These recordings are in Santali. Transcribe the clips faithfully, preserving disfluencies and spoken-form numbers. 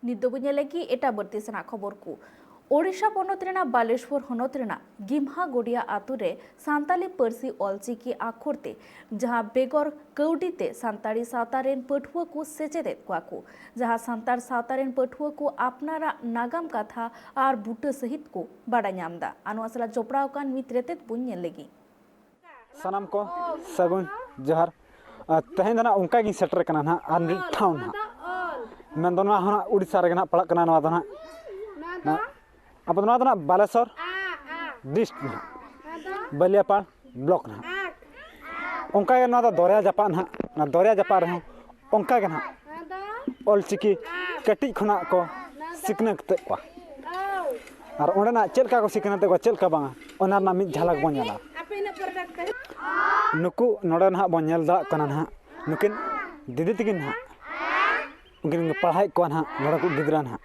ᱱᱤᱛ ᱫᱚᱵᱚ ᱧᱮᱞ ᱞᱟᱹᱜᱤᱫ ᱮᱴᱟᱜ ᱵᱟᱹᱲᱛᱤ ᱥᱮᱱᱟᱜ ᱠᱷᱚᱵᱚᱨ ᱠᱚ᱾ ᱳᱰᱤᱥᱟ ᱯᱚᱱᱚᱛ ᱨᱮᱱᱟᱜ ᱵᱟᱞᱮᱥᱣᱚᱨ ᱦᱚᱱᱚᱛ ᱨᱮᱱᱟᱜ ᱜᱤᱢᱦᱟ ᱜᱚᱰᱤᱭᱟ ᱟᱛᱳ ᱨᱮ ᱥᱟᱱᱛᱟᱞᱤ ᱯᱟᱹᱨᱥᱤ ᱚᱞᱪᱤᱠᱤ ᱟᱠᱷᱚᱨ ᱛᱮ ᱡᱟᱦᱟᱸ ᱵᱮᱜᱚᱨ ᱠᱟᱹᱣᱰᱤ ᱛᱮ ᱥᱟᱱᱛᱟᱲᱤ ᱥᱟᱶᱛᱟ ᱨᱮᱱ ᱯᱟᱹᱴᱷᱩᱣᱟᱹ ᱠᱚ ᱥᱮᱪᱮᱫᱮᱫ ᱠᱚᱣᱟ ᱠᱚ, ᱡᱟᱦᱟᱸ ᱥᱟᱱᱛᱟᱲ ᱥᱟᱶᱛᱟ ᱨᱮᱱ ᱯᱟᱹᱴᱷᱩᱣᱟᱹ ᱠᱚ ᱟᱯᱱᱟᱨᱟᱜ ᱱᱟᱜᱟᱢ ᱠᱟᱛᱷᱟ ᱟᱨ ᱵᱩᱴᱟᱹ ᱥᱟᱹᱦᱤᱛ ᱠᱚ ᱵᱟᱰᱟᱭ ᱧᱟᱢ ᱮᱫᱟ᱾ ᱟᱨ ᱱᱚᱣᱟ ᱥᱟᱞᱟᱜ ᱡᱚᱯᱲᱟᱣ ᱟᱠᱟᱱ ᱢᱤᱫ ᱨᱮᱛᱮᱫ ᱵᱚᱱ ᱧᱮᱞ ᱞᱮᱜᱮ᱾ ᱥᱟᱱᱟᱢ ᱠᱚ ᱥᱟᱹᱜᱩᱱ ᱡᱚᱦᱟᱨ᱾ ᱟᱨ ᱛᱮᱦᱮᱧ ᱫᱚ ᱱᱟᱜ ᱚᱱᱠᱟ ᱜᱤᱧ ᱥᱮᱴᱮᱨ ᱠᱟᱱᱟ ᱱᱟᱜ ᱟᱨ ᱢᱤᱫ ᱴᱷᱟᱶ ᱱᱟᱜ, ᱢᱮᱱᱫᱚ ᱱᱚᱣᱟ ᱦᱚᱸ ᱱᱟᱜ ᱩᱲᱤᱥᱥᱟ ᱨᱮᱜᱮ ᱱᱟᱜ ᱯᱟᱲᱟᱜ ᱠᱟᱱᱟ᱾ ᱱᱚᱣᱟ ᱫᱚ ᱱᱟᱜ, ᱱᱟᱜ ᱟᱵᱚ ᱫᱚ ᱱᱚᱣᱟ ᱫᱚ ᱱᱟᱜ ᱵᱟᱞᱮᱥᱚᱨ ᱰᱤᱥᱴ ᱱᱟᱜ, ᱵᱟᱹᱞᱤᱭᱟᱯᱟᱲ ᱵᱞᱚᱠ ᱱᱟᱜ᱾ ᱚᱱᱠᱟ ᱜᱮ ᱱᱚᱣᱟ ᱫᱚ ᱫᱚᱨᱭᱟ ᱡᱟᱯᱟᱜ ᱱᱟᱜ, ᱚᱱᱟ ᱫᱚᱨᱭᱟ ᱡᱟᱯᱟᱜ ᱨᱮᱦᱚᱸ ᱚᱱᱠᱟ ᱜᱮ ᱱᱟᱜ ᱚᱞᱪᱤᱠᱤ ᱠᱟᱹᱴᱤᱡ ᱠᱷᱚᱱᱟᱜ ᱠᱚ ᱥᱤᱠᱷᱱᱟᱹᱛᱮᱫ ᱠᱚᱣᱟ᱾ ᱟᱨ ᱚᱸᱰᱮᱱᱟᱜ ᱪᱮᱫ ᱞᱮᱠᱟ ᱠᱚ ᱥᱤᱠᱷᱱᱟᱹᱛᱮᱫ ᱠᱚᱣᱟ, ᱪᱮᱫ ᱞᱮᱠᱟ ᱵᱟᱝᱟ, ᱚᱱᱟ ᱨᱮᱱᱟᱜ ᱢᱤᱫ ᱡᱷᱟᱞᱟᱠ ᱵᱚᱱ ᱧᱮᱞᱟ᱾ ᱱᱩᱠᱩ ᱱᱚᱰᱮ ᱱᱟᱦᱟᱜ ᱵᱚᱱ ᱧᱮᱞ ᱫᱟᱲᱮᱭᱟᱜ ᱠᱟᱱᱟ ᱱᱟᱦᱟᱜ, ᱱᱩᱠᱤᱱ ᱫᱤᱫᱤ ᱛᱟᱹᱠᱤᱱ ᱱᱟᱦᱟᱜ, ᱩᱱᱠᱤᱱ ᱯᱟᱲᱦᱟᱣᱮᱫ ᱠᱚᱣᱟ ᱱᱟᱦᱟᱜ ᱱᱚᱰᱮ ᱠᱚ ᱜᱤᱫᱽᱨᱟᱹ ᱱᱟᱦᱟᱜ᱾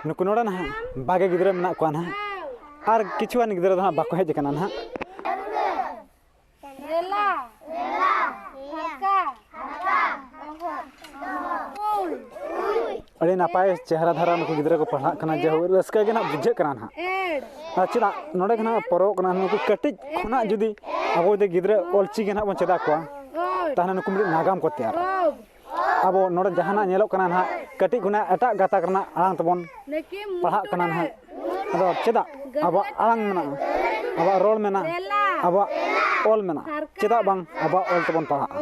ᱱᱩᱠᱩ ᱱᱚᱰᱮ ᱱᱟᱦᱟᱜ ᱵᱟᱜᱮ ᱜᱤᱫᱽᱨᱟᱹ ᱢᱮᱱᱟᱜ ᱠᱚᱣᱟ ᱱᱟᱦᱟᱜ, ᱟᱨ ᱠᱤᱪᱷᱩ ᱜᱟᱱ ᱜᱤᱫᱽᱨᱟᱹ ᱫᱚ ᱱᱟᱦᱟᱜ ᱵᱟᱠᱚ ᱦᱮᱡ ᱟᱠᱟᱱᱟ ᱱᱟᱦᱟᱜ᱾ ᱨᱮᱞᱟ᱾ ᱨᱮᱞᱟ᱾ ᱦᱟᱨᱠᱟ᱾ ᱦᱟᱨᱠᱟ᱾ ᱚᱦᱚᱫ᱾ ᱩᱞ᱾ ᱟᱹᱰᱤ ᱱᱟᱯᱟᱭ ᱪᱮᱦᱨᱟ ᱫᱷᱟᱨᱟ ᱱᱩᱠᱩ ᱜᱤᱫᱽᱨᱟᱹ ᱠᱚ ᱯᱟᱲᱦᱟᱜ ᱠᱟᱱᱟ, ᱡᱟᱭᱦᱳᱠ ᱨᱟᱹᱥᱠᱟᱹ ᱜᱮ ᱱᱟᱦᱟᱜ ᱵᱩᱡᱷᱟᱹᱜ ᱠᱟᱱᱟ ᱱᱟᱦᱟᱜ᱾ ᱮᱰ᱾ ᱟᱨ ᱪᱮᱫᱟᱜ ᱱᱚᱰᱮ ᱜᱮ ᱱᱟᱦᱟᱜ ᱯᱚᱨᱚᱵᱽ ᱠᱟᱱᱟ, ᱱᱩᱠᱩ ᱠᱟᱹᱴᱤᱡ ᱠᱷᱚᱱᱟᱜ ᱡᱩᱫᱤ ᱟᱵᱚ ᱡᱩᱫᱤ ᱜᱤᱫᱽᱨᱟᱹ ᱚᱞᱪᱤᱠᱤ ᱱᱟᱦᱟᱜ ᱵᱚᱱ ᱪᱮᱫ ᱟᱠᱚᱣᱟ, ᱚᱞ᱾ ᱛᱟᱦᱚᱞᱮ ᱱᱩᱠᱩ ᱢᱤᱫᱴᱤᱡ ᱱᱟᱜᱟᱢ ᱠᱚ ᱛᱮᱭᱟᱨᱟ᱾ ᱚᱞ᱾ ᱟᱵᱚ ᱱᱚᱰᱮ ᱡᱟᱦᱟᱱᱟᱜ ᱧᱮᱞᱚᱜ ᱠᱟᱱᱟ ᱱᱟᱦᱟᱜ, ᱠᱟᱹᱴᱤᱡ ᱠᱷᱚᱱᱟᱜ ᱮᱴᱟᱜ ᱜᱟᱛᱟᱠ ᱨᱮᱱᱟᱜ ᱟᱲᱟᱝ ᱛᱮᱵᱚᱱ ᱯᱟᱲᱦᱟᱜ ᱠᱟᱱᱟ ᱱᱟᱦᱟᱜ᱾ ᱟᱫᱚ ᱪᱮᱫᱟᱜ ᱟᱵᱚᱣᱟᱜ ᱟᱲᱟᱝ ᱢᱮᱱᱟᱜᱼᱟ, ᱟᱵᱚᱣᱟᱜ ᱨᱚᱲ ᱢᱮᱱᱟᱜᱼᱟ, ᱟᱵᱚᱣᱟᱜ ᱚᱞ ᱢᱮᱱᱟᱜᱼᱟ, ᱪᱮᱫᱟᱜ ᱵᱟᱝ ᱟᱵᱚᱣᱟᱜ ᱚᱞ ᱛᱮᱵᱚᱱ ᱯᱟᱲᱦᱟᱜᱼᱟ?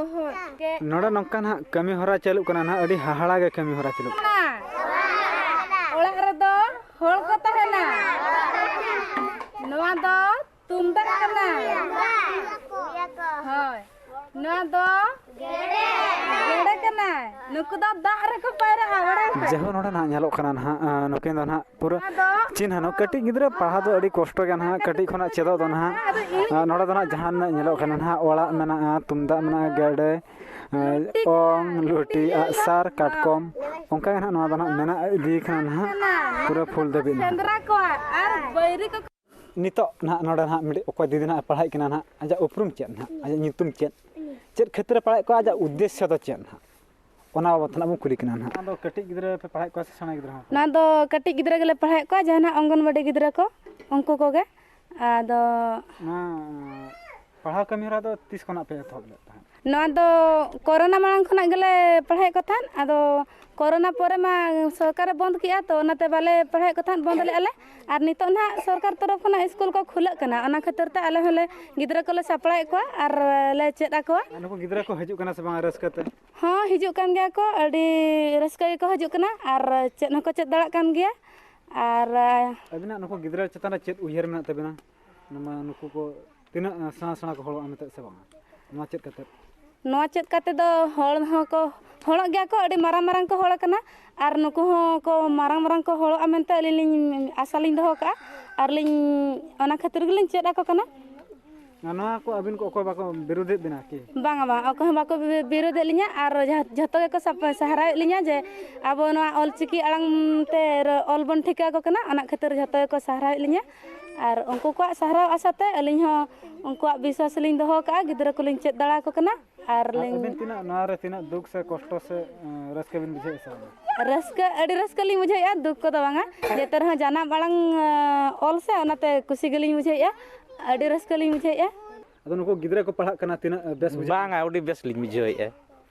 ᱱᱚᱰᱮ ᱱᱚᱝᱠᱟ ᱱᱟᱦᱟᱜ ᱠᱟᱹᱢᱤ ᱦᱚᱨᱟ ᱪᱟᱹᱞᱩᱜ ᱠᱟᱱᱟ ᱱᱟᱦᱟᱜ, ᱟᱹᱰᱤ ᱦᱟᱦᱟᱲᱟ ᱜᱮ ᱠᱟᱹᱢᱤ ᱦᱚᱨᱟ ᱪᱟᱹᱞᱩᱜ ᱠᱟᱱᱟ᱾ ᱚᱲᱟᱜ ᱨᱮᱫᱚ ᱦᱚᱲ ᱠᱚ ᱛᱟᱦᱮᱱᱟ, ᱱᱚᱣᱟ ᱫᱚ ᱛᱩᱢᱫᱟᱜ ᱠᱟᱱᱟ᱾ ᱦᱳᱭ, ᱱᱚᱣᱟ ᱫᱚ ᱜᱮᱰᱮ ᱠᱟᱱᱟᱭ᱾ ᱱᱩᱠᱩ ᱫᱚ ᱫᱟᱜ ᱨᱮᱠᱚ ᱯᱟᱭᱨᱟᱜᱼᱟ, ᱵᱟᱲᱟᱭ ᱯᱮ᱾ ᱡᱟᱦᱳ, ᱱᱚᱰᱮ ᱱᱟᱦᱟᱜ ᱧᱮᱞᱚᱜ ᱠᱟᱱᱟ ᱱᱟᱦᱟᱜ, ᱟᱸ, ᱱᱩᱠᱤᱱ ᱫᱚ ᱱᱟᱦᱟᱜ ᱯᱩᱨᱟᱹ ᱱᱚᱣᱟ ᱫᱚ ᱪᱤᱱᱦᱟᱹ ᱱᱚ ᱠᱟᱹᱴᱤᱡ ᱜᱤᱫᱽᱨᱟᱹ ᱯᱟᱲᱦᱟᱣ ᱫᱚ ᱟᱹᱰᱤ ᱠᱚᱥᱴᱚ ᱜᱮᱭᱟ ᱱᱟᱦᱟᱜ, ᱠᱟᱹᱴᱤᱡ ᱠᱷᱚᱱᱟᱜ ᱪᱮᱫᱚᱜ ᱫᱚ ᱱᱟᱦᱟᱜ᱾ ᱟᱫᱚ ᱤᱧ ᱟᱸ, ᱱᱚᱰᱮ ᱫᱚ ᱱᱟᱦᱟᱜ ᱡᱟᱦᱟᱸ ᱧᱮᱞᱚᱜ ᱠᱟᱱᱟ ᱱᱟᱦᱟᱜ, ᱚᱲᱟᱜ ᱢᱮᱱᱟᱜᱼᱟ, ᱛᱩᱢᱫᱟᱜ ᱢᱮᱱᱟᱜᱼᱟ, ᱜᱮᱰᱮ, ᱟᱸ, ᱞᱩᱴᱤ ᱚᱝ, ᱠᱟᱱᱟ, ᱞᱩᱴᱤ, ᱞᱩᱴᱤ ᱟᱜᱼᱥᱟᱨ, ᱠᱟᱱᱟ᱾ ᱠᱟᱴᱠᱚᱢ, ᱚᱱᱠᱟ ᱜᱮ ᱱᱟᱦᱟᱜ ᱱᱚᱣᱟ ᱫᱚ ᱱᱟᱦᱟᱜ ᱢᱮᱱᱟᱜ ᱤᱫᱤ ᱠᱟᱱᱟ ᱱᱟᱦᱟᱜ, ᱯᱩᱨᱟᱹ ᱯᱷᱩᱞ ᱫᱷᱟᱹᱵᱤᱡ ᱱᱟᱦᱟᱜ᱾ ᱥᱮᱸᱫᱽᱨᱟ ᱠᱚᱣᱟ ᱟᱨ ᱵᱟᱹᱭᱨᱤ ᱠᱚ ᱱᱤᱛᱚᱜ ᱱᱟᱦᱟᱜ ᱱᱚᱰᱮ ᱱᱟᱦᱟᱜ ᱢᱤᱫᱴᱤᱡ ᱚᱠᱚᱭ ᱫᱤᱫᱤ ᱱᱟᱦᱟᱜ ᱮ ᱯᱟᱲᱦᱟᱜ ᱠᱟᱱᱟ ᱱᱟᱦᱟᱜ, ᱟᱡᱟᱜ ᱩᱯᱨᱩᱢ ᱪᱮᱫ ᱱᱟᱦᱟᱜ, ᱟᱡᱟᱜ ᱧᱩᱛᱩᱢ ᱪᱮᱫ, ᱪᱮᱫ ᱠᱷᱟᱹᱛᱤᱨ ᱮ ᱯᱟᱲᱦᱟᱣᱮᱫ ᱠᱚᱣᱟ, ᱟᱡᱟᱜ ᱩᱫᱽᱫᱮᱥᱥᱚ ᱫᱚ ᱪᱮᱫ ᱱᱟᱦᱟᱜ? ᱚᱱᱟ ᱵᱟᱵᱚᱫ ᱛᱮ ᱱᱟᱜ ᱵᱚᱱ ᱠᱩᱞᱤ ᱠᱤᱱᱟ ᱱᱟᱦᱟᱜ᱾ ᱟᱫᱚ ᱠᱟᱹᱴᱤᱡ ᱜᱤᱫᱽᱨᱟᱹ ᱯᱮ ᱯᱟᱲᱦᱟᱣᱮᱫ ᱠᱚᱣᱟ ᱥᱮ ᱥᱮᱬᱟ ᱜᱤᱫᱽᱨᱟᱹ ᱦᱚᱸ? ᱱᱚᱣᱟ ᱫᱚ ᱠᱟᱹᱴᱤᱡ ᱜᱤᱫᱽᱨᱟᱹ ᱜᱮᱞᱮ ᱯᱟᱲᱦᱟᱣᱮᱫ ᱠᱚᱣᱟ, ᱡᱟᱦᱟᱸ ᱱᱟᱜ ᱚᱝᱜᱚᱱᱣᱟᱰᱤ ᱜᱤᱫᱽᱨᱟᱹ ᱠᱚ, ᱩᱱᱠᱩ ᱠᱚᱜᱮ᱾ ᱟᱫᱚ ᱱᱚᱣᱟ, ᱟᱸ, ᱯᱟᱲᱦᱟᱣ ᱠᱟᱹᱢᱤ ᱦᱚᱨᱟ ᱫᱚ ᱛᱤᱥ ᱠᱷᱚᱱᱟᱜ ᱯᱮ ᱮᱛᱚᱦᱚᱵ ᱞᱮᱫ ᱛᱟᱦᱮᱸᱫ? ᱱᱚᱣᱟ ᱫᱚ ᱠᱚᱨᱳᱱᱟ ᱢᱟᱲᱟᱝ ᱠᱷᱚᱱᱟᱜ ᱜᱮᱞᱮ ᱯᱟᱲᱦᱟᱣᱮᱫ ᱠᱚ ᱛᱟᱦᱮᱸᱫ᱾ ᱟᱫᱚ ᱠᱚᱨᱳᱱᱟ ᱯᱚᱨᱮ ᱢᱟ ᱥᱚᱨᱠᱟᱨᱮ ᱵᱚᱱᱫ ᱠᱮᱜᱼᱟ, ᱛᱚ ᱚᱱᱟᱛᱮ ᱵᱟᱞᱮ ᱯᱟᱲᱦᱟᱣᱮᱫ ᱠᱚ ᱛᱟᱦᱮᱸᱫ, ᱵᱚᱱᱫ ᱞᱮᱜᱼᱟ ᱞᱮ᱾ ᱟᱨ ᱱᱤᱛᱚᱜ ᱱᱟᱦᱟᱜ ᱥᱚᱨᱠᱟᱨ ᱛᱚᱨᱚᱯ ᱠᱷᱚᱱᱟᱜ ᱥᱠᱩᱞ ᱠᱚ ᱠᱷᱩᱞᱟᱹᱜ ᱠᱟᱱᱟ, ᱚᱱᱟ ᱠᱷᱟᱹᱛᱤᱨ ᱛᱮ ᱟᱞᱮ ᱦᱚᱸᱞᱮ ᱜᱤᱫᱽᱨᱟᱹ ᱠᱚᱞᱮ ᱥᱟᱯᱲᱟᱣᱮᱫ ᱠᱚᱣᱟ ᱟᱨ ᱞᱮ ᱪᱮᱫ ᱟᱠᱚᱣᱟ᱾ ᱟᱨ ᱱᱩᱠᱩ ᱜᱤᱫᱽᱨᱟᱹ ᱠᱚ ᱦᱤᱡᱩᱜ ᱠᱟᱱᱟ ᱥᱮ ᱵᱟᱝ ᱨᱟᱹᱥᱠᱟᱹ ᱛᱮ? ᱦᱚᱸ, ᱦᱤᱡᱩᱜ ᱠᱟᱱ ᱜᱮᱭᱟ ᱠᱚ, ᱟᱹᱰᱤ ᱨᱟᱹᱥᱠᱟᱹ ᱜᱮᱠᱚ ᱦᱤᱡᱩᱜ ᱠᱟᱱᱟ ᱟᱨ ᱪᱮᱫ ᱦᱚᱸᱠᱚ ᱪᱮᱫ ᱫᱟᱲᱮᱭᱟᱜ ᱠᱟᱱ ᱜᱮᱭᱟ᱾ ᱟᱨ ᱟᱹᱵᱤᱱᱟᱜ ᱱᱩᱠᱩ ᱜᱤᱫᱽᱨᱟᱹ ᱪᱮᱛᱟᱱ ᱨᱮ ᱪᱮᱫ ᱩᱭᱦᱟᱹᱨ ᱢᱮᱱᱟᱜ ᱛᱟᱵᱤᱱᱟ? ᱱᱚᱣᱟ ᱱᱩᱠᱩ ᱠᱚ ᱛᱤᱱᱟᱹᱜ ᱥᱮᱬᱟ ᱥᱮᱬᱟ ᱠᱚ ᱦᱚᱲᱚᱜᱼᱟ ᱢᱮᱱᱛᱮ ᱥᱮ ᱵᱟᱝᱟ? ᱱᱚᱣᱟ ᱪᱮᱫ ᱠᱟᱛᱮ? ᱱᱚᱣᱟ ᱪᱮᱫ ᱠᱟᱛᱮ ᱫᱚ ᱦᱚᱲ ᱦᱚᱸᱠᱚ ᱦᱚᱲᱚᱜ ᱜᱮᱭᱟ ᱠᱚ, ᱟᱹᱰᱤ ᱢᱟᱨᱟᱝ ᱢᱟᱨᱟᱝ ᱠᱚ ᱦᱚᱲ ᱟᱠᱟᱱᱟ᱾ ᱟᱨ ᱱᱩᱠᱩ ᱦᱚᱸ ᱠᱚ ᱢᱟᱨᱟᱝ ᱢᱟᱨᱟᱝ ᱠᱚ ᱦᱚᱲᱚᱜᱼᱟ ᱢᱮᱱᱛᱮ ᱟᱹᱞᱤᱧ ᱞᱤᱧ ᱟᱥᱟ ᱞᱤᱧ ᱫᱚᱦᱚ ᱠᱟᱜᱼᱟ᱾ ᱟᱨ ᱞᱤᱧ ᱚᱱᱟ ᱠᱷᱟᱹᱛᱤᱨ ᱜᱮᱞᱤᱧ ᱪᱮᱫ ᱟᱠᱚ ᱠᱟᱱᱟ᱾ ᱟᱨ ᱱᱚᱣᱟ ᱠᱚ ᱟᱹᱵᱤᱱ ᱠᱚ ᱚᱠᱚᱭ ᱵᱟᱠᱚ ᱵᱤᱨᱳᱫᱮᱫ ᱵᱤᱱᱟ ᱠᱤ? ᱵᱟᱝᱟ, ᱵᱟᱝ, ᱚᱠᱚᱭ ᱦᱚᱸ ᱵᱟᱠᱚ ᱵᱤ-, ᱵᱤᱨᱳᱫᱮᱫ ᱞᱤᱧᱟ᱾ ᱟᱨ ᱡᱟᱦᱟᱸ, ᱡᱷᱚᱛᱚ ᱜᱮᱠᱚ ᱥᱟᱯ-, ᱥᱟᱦᱟᱨᱟᱣᱮᱫ ᱞᱤᱧᱟ ᱡᱮ ᱟᱵᱚ ᱱᱚᱣᱟ ᱚᱞ ᱪᱤᱠᱤ ᱟᱲᱟᱝ ᱛᱮ ᱨᱚ-, ᱚᱞ ᱵᱚᱱ ᱴᱷᱤᱠᱟᱹ ᱟᱠᱚ ᱠᱟᱱᱟ, ᱚᱱᱟ ᱠᱷᱟᱹᱛᱤᱨ ᱡᱷᱚᱛᱚ ᱜᱮᱠᱚ ᱥᱟᱦᱟᱨᱟᱣᱮᱫ ᱞᱤᱧᱟ᱾ ᱟᱨ ᱩᱱᱠᱩ ᱠᱚᱣᱟᱜ ᱥᱟᱦᱟᱨᱟᱣ ᱟᱥᱟ ᱛᱮ ᱟᱹᱞᱤᱧ ᱦᱚᱸ ᱩᱱᱠᱩᱣᱟᱜ ᱵᱤᱥᱣᱟᱥ ᱞᱤᱧ ᱫᱚᱦᱚ ᱠᱟᱜᱼᱟ, ᱜᱤᱫᱽᱨᱟᱹ ᱠᱚᱞᱤᱧ ᱪᱮᱫ ᱫᱟᱲᱮ ᱟᱠᱚ ᱠᱟᱱᱟ᱾ ᱟᱨ ᱟᱨ ᱞᱤᱧ ᱟᱹᱵᱤᱱ ᱛᱤᱱᱟᱹᱜ ᱱᱚᱣᱟ ᱨᱮ ᱛᱤᱱᱟᱹᱜ ᱫᱩᱠ ᱥᱮ ᱠᱚᱥᱴᱚ ᱥᱮ, ᱮᱸ, ᱨᱟᱹᱥᱠᱟᱹ ᱵᱤᱱ ᱵᱩᱡᱷᱟᱹᱣᱮᱫᱼᱟ ᱥᱮ ᱵᱟᱝᱟ? ᱨᱟᱹᱥᱠᱟᱹ, ᱟᱹᱰᱤ ᱨᱟᱹᱥᱠᱟᱹ ᱞᱤᱧ ᱵᱩᱡᱷᱟᱹᱣᱮᱫᱼᱟ, ᱫᱩᱠ ᱠᱚᱫᱚ ᱵᱟᱝᱟ᱾ ᱡᱚᱛᱚ ᱨᱮᱦᱚᱸ ᱡᱟᱱᱟᱢ ᱟᱲᱟᱝ, ᱮᱸ, ᱚᱞ ᱥᱮ, ᱚᱱᱟᱛᱮ ᱠᱩᱥᱤ ᱜᱮᱞᱤᱧ ᱵᱩᱡᱷᱟᱹᱣᱮᱫᱼᱟ, ᱟᱹᱰᱤ ᱨᱟᱹᱥᱠᱟᱹ ᱞᱤᱧ ᱵᱩᱡᱷᱟᱹᱣᱮᱫᱼᱟ᱾ ᱟᱫᱚ ᱱᱩᱠᱩ ᱜᱤᱫᱽᱨᱟᱹ ᱠᱚ ᱯᱟᱲᱦᱟᱜ ᱠᱟᱱᱟ, ᱛᱤᱱᱟᱹᱜ ᱵᱮᱥ ᱵᱩᱡᱷᱟᱹᱜ ᱠᱟᱱᱟ? ᱵᱟᱝᱟ, ᱟᱹᱰᱤ ᱵᱮᱥ ᱞᱤᱧ ᱵᱩᱡᱷᱟᱹᱣᱮᱫᱼᱟ᱾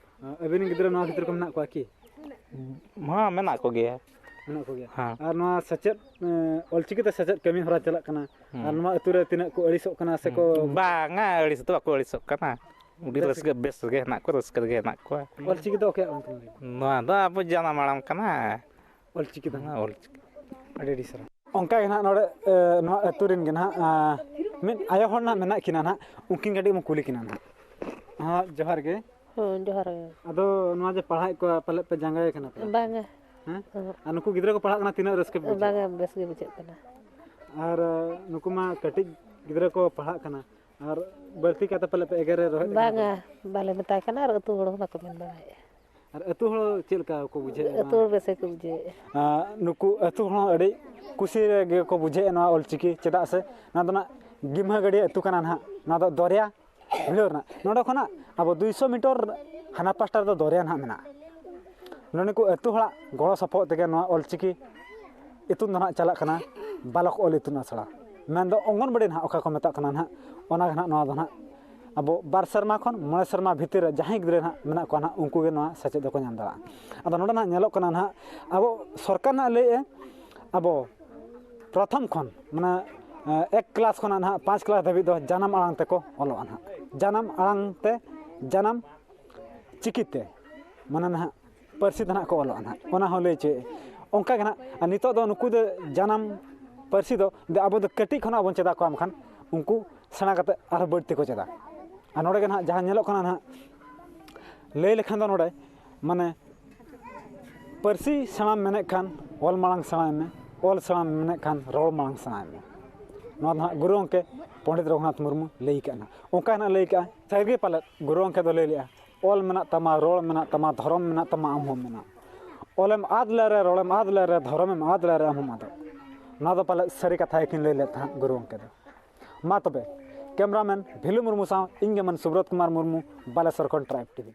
ᱟᱹᱵᱤᱱ ᱨᱮᱱ ᱜᱤᱫᱽᱨᱟᱹ ᱱᱚᱣᱟ ᱵᱷᱤᱛᱤᱨ ᱠᱚ ᱢᱮᱱᱟᱜ ᱠᱚᱣᱟ ᱠᱤ? ᱦᱚᱸ, ᱢᱮᱱᱟᱜ ᱠᱚᱜᱮᱭᱟ᱾ ᱢᱮᱱᱟᱜ ᱠᱚᱜᱮᱭᱟ᱾ ᱦᱮᱸ᱾ ᱟᱨ ᱱᱚᱣᱟ ᱥᱮᱪᱮᱫ, ᱮᱸ, ᱚᱞᱪᱤᱠᱤ ᱛᱮ ᱥᱮᱪᱮᱫ ᱠᱟᱹᱢᱤ ᱦᱚᱨᱟ ᱪᱟᱞᱟᱜ ᱠᱟᱱᱟ᱾ ᱦᱩᱸ᱾ ᱟᱨ ᱱᱚᱣᱟ ᱟᱹᱛᱩ ᱨᱮ ᱛᱤᱱᱟᱹᱜ ᱠᱚ ᱟᱹᱲᱤᱥᱚᱜ ᱠᱟᱱᱟ ᱥᱮᱠᱚ? ᱦᱩᱸ᱾ ᱵᱟᱝᱟ, ᱟᱹᱲᱤᱥ ᱫᱚ ᱵᱟᱠᱚ ᱟᱹᱲᱤᱥᱚᱜ ᱠᱟᱱᱟ᱾ ᱟᱹᱰᱤ ᱵᱮᱥ ᱨᱟᱹᱥᱠᱟᱹ, ᱜᱮ᱾ ᱵᱮᱥ ᱨᱮᱜᱮ ᱦᱮᱱᱟᱜ ᱠᱚᱣᱟ, ᱨᱟᱹᱥᱠᱟᱹ ᱨᱮᱜᱮ ᱦᱮᱱᱟᱜ ᱠᱚᱣᱟ᱾ ᱚᱞᱪᱤᱠᱤ ᱫᱚ ᱚᱠᱚᱭᱟᱜ ᱠᱟᱱ ᱛᱟᱵᱚᱱᱟ? ᱱᱚᱣᱟ ᱫᱚ ᱟᱵᱚ ᱡᱟᱱᱟᱢ ᱟᱲᱟᱝ ᱠᱟᱱᱟ᱾ ᱚᱞᱪᱤᱠᱤ ᱫᱚ? ᱦᱮᱸ, ᱚᱞᱪᱤᱠᱤ᱾ ᱟᱹᱰᱤ ᱟᱹᱰᱤ ᱥᱟᱨᱦᱟᱣ᱾ ᱚᱱᱠᱟ ᱜᱮ ᱱᱟᱦᱟᱜ ᱱᱚᱰᱮ, ᱮ, ᱱᱚᱣᱟ ᱟᱹᱛᱩ ᱨᱮᱱ ᱜᱮ ᱱᱟᱦᱟᱜ, ᱟ, ᱢᱤᱫ ᱟᱭᱳ ᱦᱚᱲ ᱱᱟᱦᱟᱜ ᱢᱮᱱᱟᱜ ᱠᱤᱱᱟ ᱱᱟᱦᱟᱜ, ᱩᱱᱠᱤᱱ ᱠᱟᱹᱴᱤᱡ ᱵᱚᱱ ᱠᱩᱞᱤ ᱠᱤᱱᱟ ᱱᱟᱦᱟᱜ᱾ ᱦᱮᱸ, ᱡᱚᱦᱟᱨ ᱜᱮ᱾ ᱦᱮᱸ, ᱡᱚᱦᱟᱨ ᱜᱮ᱾ ᱟᱫᱚ ᱱᱚᱣᱟ ᱡᱮ ᱯᱟᱲᱦᱟᱣᱮᱫ ᱠᱚᱣᱟ, ᱯᱟᱞᱮᱫ ᱯᱮ ᱡᱟᱸᱜᱟᱭᱮ ᱠᱟᱱᱟ ᱯᱮ? ᱵᱟᱝᱟ᱾ ᱦᱮᱸ? ᱚᱦᱚᱸ᱾ ᱟᱨ ᱱᱩᱠᱩ ᱜᱤᱫᱽᱨᱟᱹ ᱠᱚ ᱯᱟᱲᱦᱟᱜ ᱠᱟᱱᱟ, ᱛᱤᱱᱟᱹᱜ ᱨᱟᱹᱥᱠᱟᱹ ᱯᱮ ᱵᱩᱡᱷᱟᱹᱣᱟ? ᱵᱟᱝᱟ, ᱵᱮᱥ ᱜᱮ ᱵᱩᱡᱷᱟᱹᱜ ᱠᱟᱱᱟ᱾ ᱟᱨ, ᱮ, ᱱᱩᱠᱩ ᱢᱟ ᱠᱟᱹᱴᱤᱡ ᱜᱤᱫᱽᱨᱟᱹ ᱠᱚ ᱯᱟᱲᱦᱟᱜ ᱠᱟᱱᱟ, ᱟᱨ ᱵᱟᱹᱲᱛᱤ ᱠᱟᱭᱛᱮ ᱯᱟᱞᱮᱫ ᱯᱮ ᱮᱜᱮᱨᱮ ᱨᱚᱦᱮᱫ ᱠᱟᱱᱟ ᱯᱮ? ᱵᱟᱝᱟ, ᱵᱟᱞᱮ ᱢᱮᱛᱟᱭ ᱠᱟᱱᱟ, ᱟᱨ ᱟᱹᱛᱩ ᱦᱚᱲ ᱦᱚᱸ ᱵᱟᱠᱚ ᱢᱮᱱ ᱵᱟᱲᱟᱭᱮᱫᱼᱟ᱾ ᱟᱨ ᱟᱹᱛᱩ ᱦᱚᱲ ᱪᱮᱫ ᱞᱮᱠᱟ ᱠᱚ ᱵᱩᱡᱷᱟᱹᱣᱮᱫᱼᱟ? ᱟᱹᱛᱩ ᱦᱚᱲ ᱵᱮᱥ ᱜᱮᱠᱚ ᱵᱩᱡᱷᱟᱹᱣᱮᱫᱼᱟ᱾ ᱟᱨ ᱱᱩᱠᱩ ᱟᱹᱛᱩ ᱦᱚᱲ ᱦᱚᱸ ᱟᱹᱰᱤ ᱠᱩᱥᱤ ᱨᱮᱜᱮ ᱠᱚ ᱵᱩᱡᱷᱟᱹᱣᱮᱫᱼᱟ ᱱᱚᱣᱟ ᱚᱞᱪᱤᱠᱤ, ᱪᱮᱫᱟᱜ ᱥᱮ ᱱᱚᱣᱟ ᱫᱚ ᱱᱟᱜ ᱜᱤᱢᱦᱟᱹ ᱜᱟᱹᱰᱭᱟᱹ ᱟᱹᱛᱩ ᱠᱟᱱᱟ ᱱᱟᱦᱟᱜ, ᱱᱚᱣᱟ ᱫᱚ ᱫᱚᱨᱭᱟ ᱵᱷᱤᱲᱟᱹᱣ ᱨᱮᱱᱟᱜ᱾ ᱱᱚᱰᱮ ᱠᱷᱚᱱᱟᱜ ᱟᱵᱚ ᱫᱩᱭᱥᱚ ᱢᱤᱴᱟᱨ ᱦᱟᱱᱟ ᱯᱟᱥᱴᱟ ᱨᱮᱫᱚ ᱫᱚᱨᱭᱟ ᱱᱟᱦᱟᱜ ᱢᱮᱱᱟᱜᱼᱟ᱾ ᱱᱚᱰᱮ ᱠᱚ ᱟᱹᱛᱩ ᱦᱚᱲᱟᱜ ᱜᱚᱲᱚ ᱥᱚᱯᱚᱦᱚᱫ ᱛᱮᱜᱮ ᱱᱚᱣᱟ ᱚᱞᱪᱤᱠᱤ ᱤᱛᱩᱱ ᱫᱚ ᱱᱟᱦᱟᱜ ᱪᱟᱞᱟᱜ ᱠᱟᱱᱟ, ᱵᱟᱞᱚᱠ ᱚᱞ ᱤᱛᱩᱱ ᱟᱥᱲᱟ, ᱢᱮᱱᱫᱚ ᱚᱝᱜᱚᱱᱵᱟᱲᱤ ᱱᱟᱦᱟᱜ ᱚᱠᱟ ᱠᱚ ᱢᱮᱛᱟᱜ ᱠᱟᱱᱟ ᱱᱟᱦᱟᱜ, ᱚᱱᱟ ᱜᱮ ᱱᱟᱦᱟᱜ ᱱᱚᱣᱟ ᱫᱚ ᱱᱟᱦᱟᱜ ᱟᱵᱚ ᱵᱟᱨ ᱥᱮᱨᱢᱟ ᱠᱷᱚᱱ ᱢᱚᱬᱮ ᱥᱮᱨᱢᱟ ᱵᱷᱤᱛᱤᱨ ᱨᱮ ᱡᱟᱦᱟᱸᱭ ᱜᱤᱫᱽᱨᱟᱹ ᱱᱟᱦᱟᱜ ᱢᱮᱱᱟᱜ ᱠᱚᱣᱟ ᱱᱟᱦᱟᱜ, ᱩᱱᱠᱩ ᱜᱮ ᱱᱚᱣᱟ ᱥᱮᱪᱮᱫ ᱫᱚᱠᱚ ᱧᱟᱢ ᱫᱟᱲᱮᱭᱟᱜᱼᱟ᱾ ᱟᱫᱚ ᱱᱚᱰᱮ ᱱᱟᱦᱟᱜ ᱧᱮᱞᱚᱜ ᱠᱟᱱᱟ ᱱᱟᱦᱟᱜ, ᱟᱵᱚ ᱥᱚᱨᱠᱟᱨ ᱱᱟᱦᱟᱜ ᱞᱟᱹᱭᱮᱫᱼᱟ, ᱟᱵᱚ ᱯᱨᱚᱛᱷᱚᱢ ᱠᱷᱚᱱ, ᱢᱟᱱᱮ ᱮᱠ ᱠᱞᱟᱥ ᱠᱷᱚᱱᱟᱜ ᱱᱟᱦᱟᱜ ᱯᱟᱸᱪ ᱠᱞᱟᱥ ᱫᱷᱟᱹᱵᱤᱡ ᱫᱚ ᱡᱟᱱᱟᱢ ᱟᱲᱟᱝ ᱛᱮᱠᱚ ᱚᱞᱚᱜᱼᱟ ᱱᱟᱦᱟᱜ, ᱡᱟᱱᱟᱢ ᱟᱲᱟᱝ ᱛᱮ, ᱡᱟᱱᱟᱢ ᱪᱤᱠᱤᱛᱮ, ᱢᱟᱱᱮ ᱱᱟᱦᱟᱜ ᱯᱟᱹᱨᱥᱤ ᱛᱮ ᱱᱟᱦᱟᱜ ᱠᱚ ᱚᱞᱚᱜᱼᱟ ᱱᱟᱦᱟᱜ, ᱚᱱᱟ ᱦᱚᱸ ᱞᱟᱹᱭ ᱦᱚᱪᱚᱭᱮᱫᱼᱟ᱾ ᱚᱱᱠᱟ ᱜᱮ ᱱᱟᱦᱟᱜ, ᱟᱨ ᱱᱤᱛᱚᱜ ᱫᱚ ᱱᱩᱠᱩ ᱫᱚ ᱡᱟᱱᱟᱢ ᱯᱟᱹᱨᱥᱤ ᱫᱚ ᱡᱩᱫᱤ ᱟᱵᱚ ᱫᱚ ᱠᱟᱹᱴᱤᱡ ᱠᱷᱚᱱᱟᱜ ᱵᱚᱱ ᱪᱮᱫ ᱟᱠᱚᱣᱟ, ᱮᱱᱠᱷᱟᱱ ᱩᱱᱠᱩ ᱥᱮᱬᱟ ᱠᱟᱛᱮ ᱟᱨᱦᱚᱸ ᱵᱟᱹᱲᱛᱤ ᱠᱚ ᱪᱮᱫᱟ᱾ ᱟᱨ ᱱᱚᱰᱮ ᱜᱮ ᱱᱟᱦᱟᱜ ᱡᱟᱦᱟᱸ ᱧᱮᱞᱚᱜ ᱠᱟᱱᱟ ᱱᱟᱦᱟᱜ, ᱞᱟᱹᱭ ᱞᱮᱠᱷᱟᱱ ᱫᱚ ᱱᱚᱰᱮ, ᱢᱟᱱᱮ ᱯᱟᱹᱨᱥᱤ ᱥᱮᱬᱟᱢ ᱢᱮᱱᱮᱫ ᱠᱷᱟᱱ ᱚᱞ ᱢᱟᱲᱟᱝ ᱥᱮᱬᱟᱭ ᱢᱮ, ᱚᱞ ᱥᱮᱬᱟᱢ ᱢᱮᱱᱮᱫ ᱠᱷᱟᱱ ᱨᱚᱲ ᱢᱟᱲᱟᱝ ᱥᱮᱬᱟᱭ ᱢᱮ᱾ ᱱᱚᱣᱟ ᱫᱚ ᱱᱟᱦᱟᱜ ᱜᱩᱨᱩ ᱜᱚᱢᱠᱮ ᱯᱚᱱᱰᱤᱛ ᱨᱚᱜᱷᱩᱱᱟᱛᱷ ᱢᱩᱨᱢᱩ ᱞᱟᱹᱭ ᱠᱟᱜᱼᱟ ᱱᱟᱦᱟᱜ, ᱚᱱᱠᱟ ᱱᱟᱦᱟᱜ ᱞᱟᱹᱭ ᱠᱟᱜᱼᱟ᱾ ᱥᱟᱹᱨᱤ ᱜᱮ ᱯᱟᱞᱮᱫ ᱜᱩᱨᱩ ᱜᱚᱢᱠᱮ ᱫᱚ ᱞᱟᱹᱭ ᱞᱮᱜᱼᱟ, "ᱚᱞ ᱢᱮᱱᱟᱜ ᱛᱟᱢᱟ, ᱨᱚᱲ ᱢᱮᱱᱟᱜ ᱛᱟᱢᱟ, ᱫᱷᱚᱨᱚᱢ ᱢᱮᱱᱟᱜ ᱛᱟᱢᱟ, ᱟᱢ ᱦᱚᱸ ᱢᱮᱱᱟᱜ᱾ ᱚᱞᱮᱢ ᱟᱫ ᱞᱮᱨᱮ, ᱨᱚᱲᱮᱢ ᱟᱫ ᱞᱮᱨᱮ, ᱫᱷᱚᱨᱚᱢᱮᱢ ᱟᱫ ᱞᱮᱨᱮ, ᱟᱢ ᱦᱚᱸᱢ ᱟᱫᱚᱜ᱾" ᱱᱚᱣᱟ ᱫᱚ ᱯᱟᱞᱮᱫ ᱥᱟᱹᱨᱤ ᱠᱟᱛᱷᱟ ᱜᱮᱠᱤᱱ ᱞᱟᱹᱭ ᱞᱮᱫ ᱛᱟᱦᱮᱸᱫ ᱜᱩᱨᱩ ᱜᱚᱢᱠᱮ ᱫᱚ᱾ ᱢᱟ ᱛᱚᱵᱮ, ᱠᱮᱢᱨᱟᱢᱮᱱ ᱵᱷᱤᱞᱩ ᱢᱩᱨᱢᱩ ᱥᱟᱶ ᱤᱧ ᱜᱮ ᱢᱟᱱ ᱥᱩᱵᱨᱚᱛ ᱠᱩᱢᱟᱨ ᱢᱩᱨᱢᱩ, ᱵᱟᱞᱮᱥᱚᱨ ᱠᱷᱚᱱ ᱴᱨᱟᱭᱤᱵᱽ ᱴᱤᱵᱷᱤ᱾